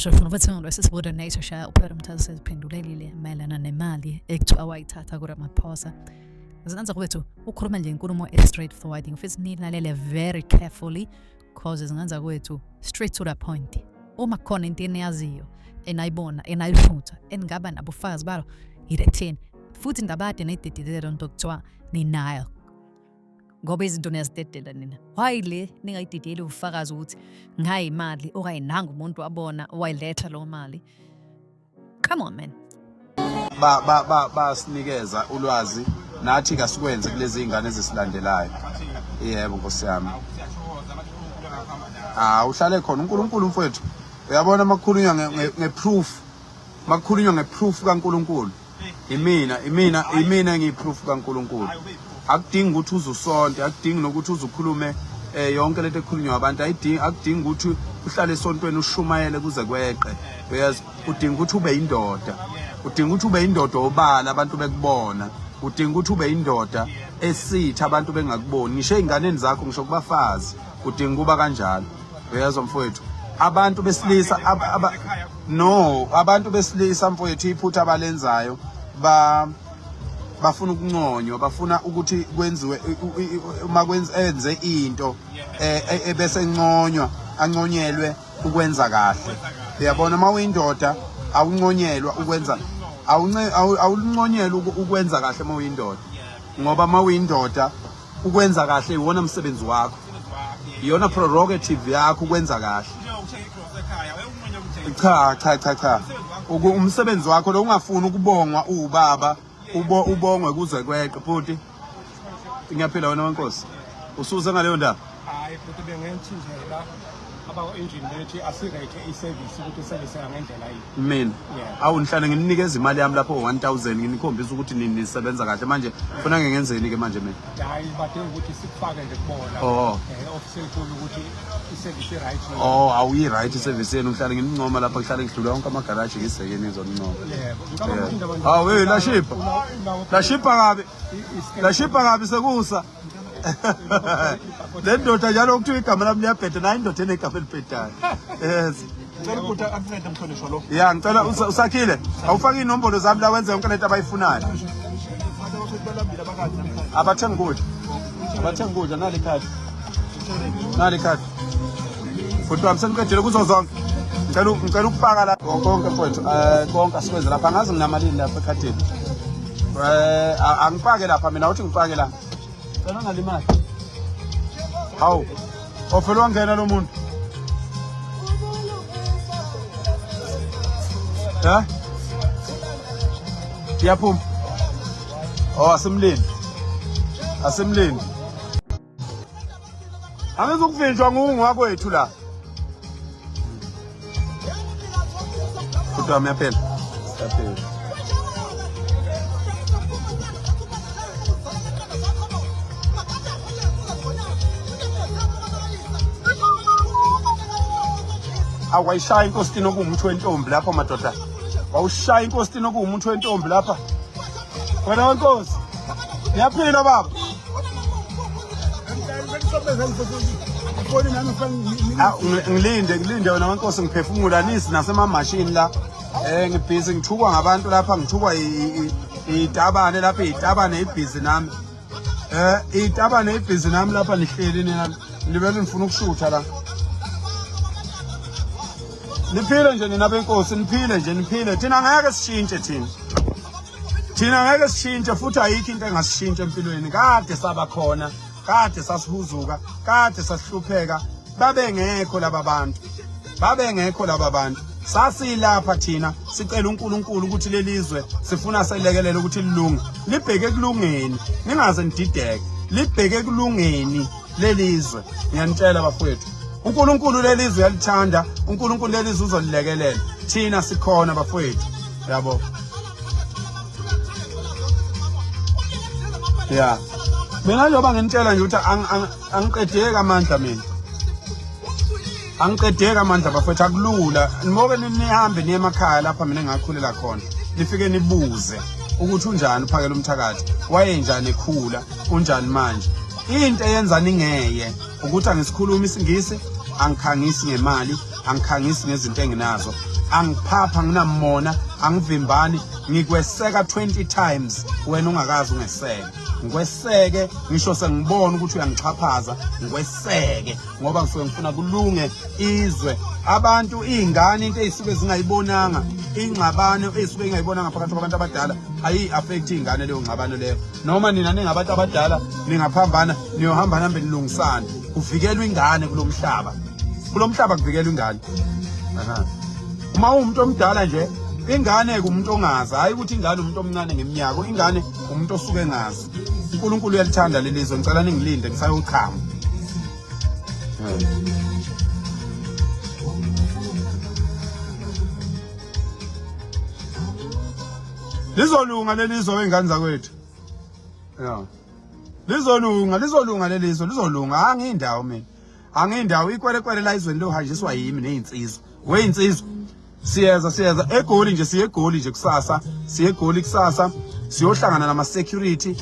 Sesibona uPhela seziphendulelile mayelana nemali ekuthiwa wayithatha kuRamaphosa. Zinanza kwethu ukhuluma nje inkulumo e-straight forward, ngifisa nilalele very carefully cause zinganza kwethu straight to the point. Uma kukhona into eniyaziyo enayibona enayifutha eningaba nabufakazi balo yiletheni, futhi ndabade nayidedile lento nto kuthiwa ninayo, ngoba izinto niyazidedela nina. Why le ningayidedeli ubufakazi ukuthi ngayi imali okanye nangu umuntu wabona owayiletha leyo mali? Come on, man. Ba ba ba basinikeza ulwazi, nathi kasikwenze kulezi ingane ezisilandelayo. Yebo, nkosi yami. Ah, uhlale khona uNkulunkulu mfowethu. Uyabona, makukhulunywa nge-proof, makukhulunywa nge-proof kaNkulunkulu, imina engiyi-proof kaNkulunkulu. Akudingi ukuthi uze usonte, akudingi nokuthi uze ukhulume yonke lento ekhulunywa abantu ayidingi. Akudingi ukuthi uhlale esontweni ushumayele kuze kweqe. Uyazi, udinga ukuthi ube indoda, udinga ukuthi ube indoda obala abantu bekubona, udinga ukuthi ube indoda esitha abantu bengakuboni, ngisho ey'nganeni zakho, ngisho kubafazi, udinga ukuba kanjalo. Uyezwa mfowethu, abantu besilisa no, abantu besilisa mfowethu, iphutha abalenzayo, ba bafuna ukunconywa, bafuna ukuthi kwenziwe uma kwenze enze into ebese enconywa, anconyelwe ukwenza kahle. Uyabona, uma uyindoda awunconyelwa ukwenza, awunconyelwa ukwenza kahle uma uyindoda, ngoba uma uyindoda ukwenza kahle iwona msebenzi wakho, iyona prerogative yakho ukwenza kahle. Cha cha cha cha, umsebenzi wakho lo. Ungafuni ukubongwa uwubaba, ubo ubongwe kuze kweqe. Futhi ngiyaphila. Wena wenkosi, usuze ngaleyo ndaba? Hayi futhi, bengithi nje la abakwa-engine bethi asi-rate i-service ukuthi i-service ngendlela yini. Mina? Yeah. Awu, nihlale nginikeza imali yami lapho 1000, nginikhombisa ukuthi nisebenza kahle. Manje funa ngengenzeni ke manje mina? Hayi, badinga ukuthi sikufake nje kubona Oh. Office elikhulu ukuthi i-service i-right. Oh, awuyi-right i-service yenu. Ngihlale nginincoma lapha, ngihlale ngidlula wonke amagaraji, ngiseke nizonincoma. Yebo, ngicabanga ukuthi indaba Hawu, hey, lashipha. Lashipha kabi, lashipha kabi sekusa. Le ndoda njalo kuthiwa igama lami liyabheda, nayo indoda enegama elibhedayo. Yes. Ngicela ukuthi akuncede mhlonishwa lo. Ya, ngicela usakhile awufake iy'nombolo zami la, wenze yonke lento abayifunayo. Abathenga ukudla, abathenga ukudla. Nali ikhadi, nali ikhadi, futhi wami seniqedile kuzo zonke. Ngicela ukufaka la konke mfowethu, konke asikwenze lapha. Angazi nginamalini lapha ekhadini. Angifake lapha mina, uthi ngifake la. Cela ungalimali. Hawu, ofele wangena lo muntu. Ha? Iyaphuma. Oh, asimlindi. Asimlindi. Angizukuvinjwa ngungu wakwethu la. Futhi wami, yaphela. Yaphela. Awayishaya inkositini okuwumuthi wentombi lapha madoda. Wawushaya inkositini okuwumuthi wentombi lapha. Wena wenkosi. Ngiyaphila baba. Ah, ngilinde, ngilinde wena wenkosi, ngiphefumula nisi nasemamashini la. Ngibhizi, ngithukwa ngabantu lapha, ngithukwa itabane lapha, itabane ibhizi nami. Itabane ibhizi nami lapha, nihleli nina nibele nifuna ukushutha la. Niphile nje nina benkosi, niphile nje, niphile. Thina ngeke sishintshe thina. Thina ngeke sishintshe, futhi ayikho into engasishintsha empilweni. Kade saba khona, kade sasihuzuka, kade sasihlupheka, babengekho laba bantu. Babengekho laba bantu. Sasilapha thina sicela uNkulunkulu ukuthi lelizwe sifuna selekelele ukuthi lilunge. Libheke ekulungeni, ningaze nidideke. Libheke ekulungeni lelizwe. Ngiyanitshela bafowethu. uNkulunkulu lelizwe uyalithanda, uNkulunkulu lelizwe uzolilekelela. Thina sikhona bafowethu. Yabo. Ya. Mina njengoba nginitshela nje ukuthi angiqedeki amandla mina. Angiqedeki amandla bafowethu, akulula. Nimoke nihambe niye emakhaya lapha mina engakhulela khona. Nifike nibuze ukuthi unjani uphakela umthakathi, wayenjani ekhula, unjani manje. Into eyenza ningeye ukuthi angisikhulumi isiNgisi, angikhangisi ngemali, angikhangisi ngezinto enginazo. Angiphapha, nginamona, angivimbani. Ngikweseka 20 times wena ungakazi ungeseke. Ngikweseke ngisho sengibona ukuthi uyangixhaphaza, ngikweseke ngoba ngisuke ngifuna kulunge izwe. Abantu, iy'ngane, into ey'suke zingayibonanga, ingxabano ey'suke ingayibonanga phakathi kwabantu abadala ayi-affect iy'ngane leyo ngxabano leyo. Noma nina ningabantu abadala ningaphambana, niyohamba nihambe nilungisane. Kuvikelwa ingane kulo mhlaba, kulo mhlaba kuvikelwa ingane. Aha. Uma uwumuntu omdala nje, ingane kumuntu ongazi, hhayi ukuthi ingane umuntu omncane ngeminyaka, ingane umuntu osuke engazi. uNkulunkulu uyalithanda leli zwe, ngicela ningilinde ngisayochama. Lizolunga leli zwe, wey'ngane zakwethu. Ya. Lizolunga, lizolunga leli zwe, lizolunga. Angiyindawo mina. Angiyindawo, ikwerekwere la izweni lohanjiswa yimi neyinsizwa. Weyinsizwa. Siyeza, siyeza eGoli nje, siye eGoli nje kusasa, siye eGoli kusasa, siyohlangana nama security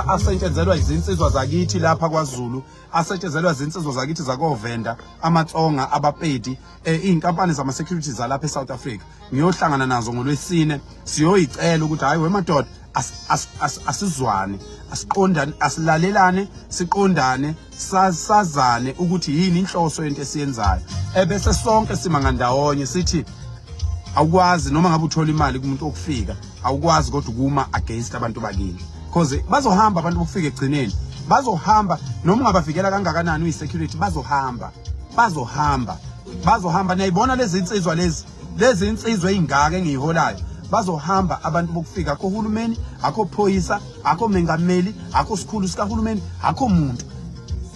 asetshenzelwa izinsizwa zakithi lapha kwaZulu, asetshenzelwa izinsizwa zakithi zakoVenda, amaTsonga, abaPedi, iy'nkampani zama-security zalapha e-South Africa. Ngiyohlangana nazo ngolwesine, siyoyicela ukuthi hhayi wemadoda, asizwane, asiqondane, asilalelane, siqondane, sazane ukuthi yini inhloso yento esiyenzayo, ebese sonke sima ngandawonye sithi awukwazi noma ngabe uthola imali kumuntu okufika, awukwazi kodwa ukuma against abantu bakini, because bazohamba abantu bokufika egcineni, bazohamba noma ungabavikela kangakanani uyi-security, bazohamba, bazohamba, bazohamba. Niyayibona lezi insizwa lezi, lezi insizwa ey'ngaka engiyiholayo, bazohamba abantu bokufika. Akho hulumeni, akho phoyisa, akho mengameli, akho sikhulu sikahulumeni, akho muntu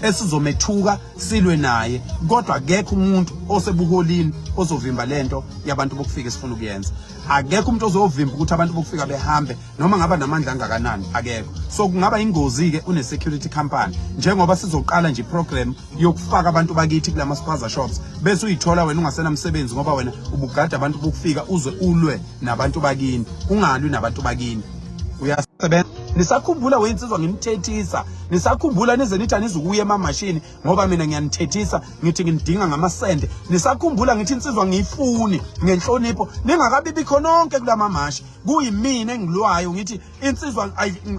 esizomethuka silwe naye, kodwa akekho umuntu osebuholini ozovimba lento yabantu bokufika esifuna ukuyenza. Akekho umuntu ozovimba ukuthi abantu bokufika behambe, noma ngaba namandla angakanani, akekho. So kungaba ingozi-ke une-security company, njengoba sizoqala nje i-program yokufaka abantu bakithi kulama spaza shops, bese uyithola wena ungasenamsebenzi ngoba wena ubugada abantu bokufika, uze ulwe nabantu bakini. Ungalwi nabantu bakini, uyasebenza. Nisakhumbula weyinsizwa nginithethisa? Nisakhumbula nize nithi anizukuya emamashini ngoba mina ngiyanithethisa, ngithi nginidinga ngamasende? Nisakhumbula ngithi insizwa ngiyifuni ngenhlonipho, ningakabi bikho nonke kulamamashi, kuyimina engilwayo ngithi insizwa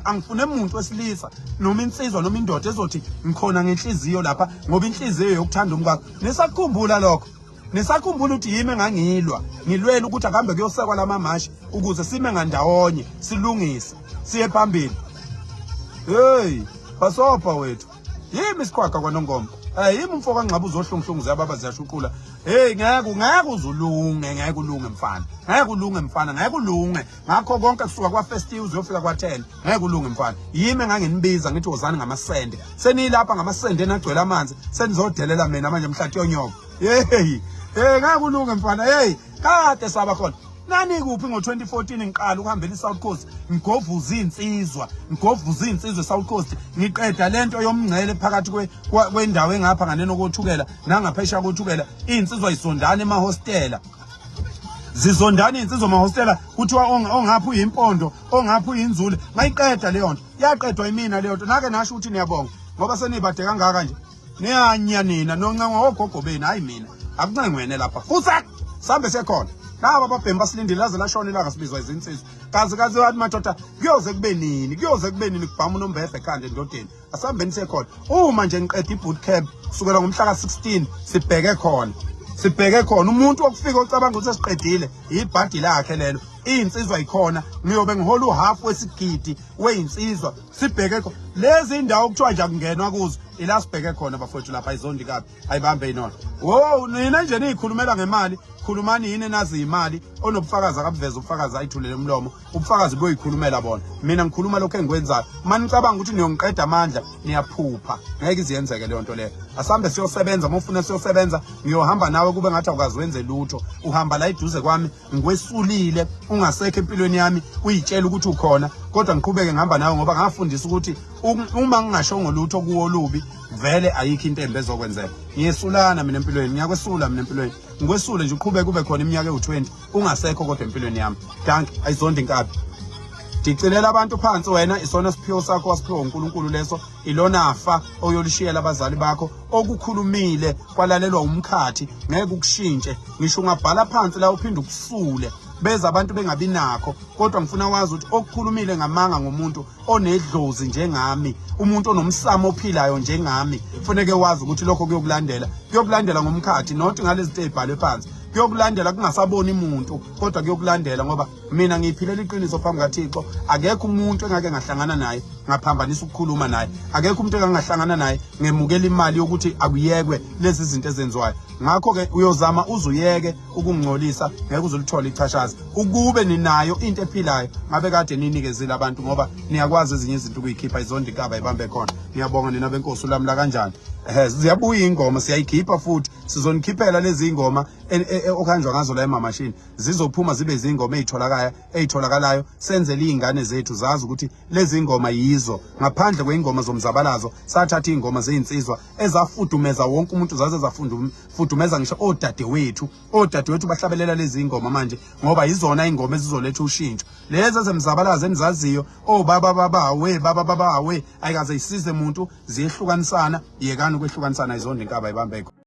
angifune umuntu wesilisa noma insizwa noma indoda ezothi ngikhona ngenhliziyo lapha, ngoba inhliziyo yokuthanda umkakho. Nisakhumbula lokho? Nisakhumbula ukuthi yimi engangilwa, ngilwela ukuthi akuhambe kuyosekwa lamamashi ukuze sime ngandawonye, silungise, siye phambili? Hey, basopha wethu, yimi isiqhwaga kwaNongoma. Eh, yimi umfo kaNgxaba, uzohlunguhlungu ziyababa ziyashuqula. Hey, ngeke, ngeke uzulunge, ngeke ulunge mfana, ngeke ulunge mfana, ngeke ulunge ngakho konke kusuka kwa-first uzuyofika kwa-10, ngeke ulunge mfana. Yimi enganginibiza ngithi wozani ngamasende, seniyilapha ngamasende enagcwele amanzi, senizodelela mina manje mhlathi yonyoko. Hey, hey, ngeke ulunge mfana. Hey, kade saba khona. Nani kuphi ngo-2014 ngiqala ukuhambela i-South Coast, ngigovuza iy'nsizwa, ngigovuza iy'nsizwa e-South Coast, ngiqeda lento yomngcele phakathi kwendawo engapha nganeno koThukela nangaphesheya koThukela, iy'nsizwa yisondana emahostela, zizondana iy'nsizwa emahostela, kuthiwa ongapha uyimpondo, ongapha uyinzule. Ngayiqeda leyo nto, yaqedwa imina leyo nto. Nake nasho ukuthi niyabonga ngoba senibade kangaka nje, niyanya nina noncengwa ogogo benu, hayi mina, akuncengwene lapha fusak, sambe sekhona. Naba ababhemi basilindile laze lashona ilanga, sibizwa izinsizwa. Kazi kazi wathi madoda, kuyoze kube nini, kuyoze kube nini kubhama unombefe ekhanda endodeni? Asihambeni sekhona. Uma nje ngiqeda i-boot camp kusukela ngomhla ka-16, sibheke khona, sibheke khona. Umuntu wokufika ocabanga ukuthi sesiqedile, ibhadi lakhe lelo. Iy'nsizwa yikhona, ngiyobe ngihola uhafu wesigidi wey'nsizwa. Sibheke khona lezi indawo kuthiwa nje akungenwa kuzo, ila sibheke khona bafowethu. Lapha ayizondi kabi, ayibambe inono. Wo, nina nje niyikhulumela ngemali, khulumani yini enazi imali. Onobufakazi akabuveze ubufakazi, ayithulele umlomo, ubufakazi buyoyikhulumela bona. Mina ngikhuluma lokho engikwenzayo. Uma nicabanga ukuthi niyongiqeda amandla, niyaphupha, ngeke iziyenzeke leyo nto leyo. Asambe siyosebenza. Uma ufuna siyosebenza, ngiyohamba nawe kube ngathi awukazi wenze lutho, uhamba la eduze kwami, ngikwesulile ungasekho empilweni yami, uyitshela ukuthi ukhona, kodwa ngiqhubeke ngihamba nawe ngoba ngafundisa ukuthi uma ngingashongo lutho kuwo olubi, vele ayikho into embi ezokwenzeka. Ngiyesulana mina empilweni, ngiyakwesula mina empilweni, ngikwesule nje, uqhubeke ube khona iminyaka ewu-20 ungasekho kodwa empilweni yami. Dankie, ayizondi inkabi. Dicilela abantu phansi wena, isona siphiwo sakho wasiphiwa uNkulunkulu leso, ilona fa oyolishiyela abazali bakho. Okukhulumile kwalalelwa umkhathi, ngeke ukushintshe. Ngisho ungabhala phansi la uphinde ukusule, beza abantu bengabi nakho. Kodwa ngifuna wazi ukuthi okukhulumile ngamanga ngomuntu onedlozi njengami, umuntu onomsamo ophilayo njengami, kufuneke wazi ukuthi lokho kuyokulandela, kuyokulandela ngomkhathi, not ngalezi zinto ezibhalwe phansi. Kuyokulandela kungasaboni muntu, kodwa kuyokulandela, ngoba mina ngiyiphilela iqiniso phambi kaThixo. Akekho umuntu engake ngahlangana naye ngaphambanisa ukukhuluma naye, akekho umuntu engake ngahlangana naye ngemukela imali yokuthi akuyekwe lezi zinto ezenziwayo. Ngakho-ke uyozama uzuyeke ukungcolisa, ngeke uzulithole ichashaza. Ukube ninayo into ephilayo ngabe kade ninikezile abantu, ngoba niyakwazi ezinye izinto ukuyikhipha, izonda inkaba ibambe khona. Ngiyabonga nina benkosi. Ulamla kanjani? Ehe, ziyabuya ingoma, siyayikhipha futhi sizonikhiphela lezi ingoma okuhanjwa ngazo la emamashini. Zizophuma zibe izingoma ezitholakalayo, ezitholakalayo, senzele izingane zethu zazi ukuthi lezi ingoma yizo. Ngaphandle kweyingoma zomzabalazo, sathatha izingoma zezinsizwa ezafudumeza wonke umuntu, zaze zafudumeza ngisho odadewethu. Odadewethu bahlabelela lezi ingoma manje, ngoba yizona ingoma ezizoletha ushintsho. Lezi ezemzabalazo enizaziyo, obaba baba we baba baba we, ayikaze isize muntu, ziyehlukanisana. Yekani ukwehlukanisana, izonda inkaba ibambe.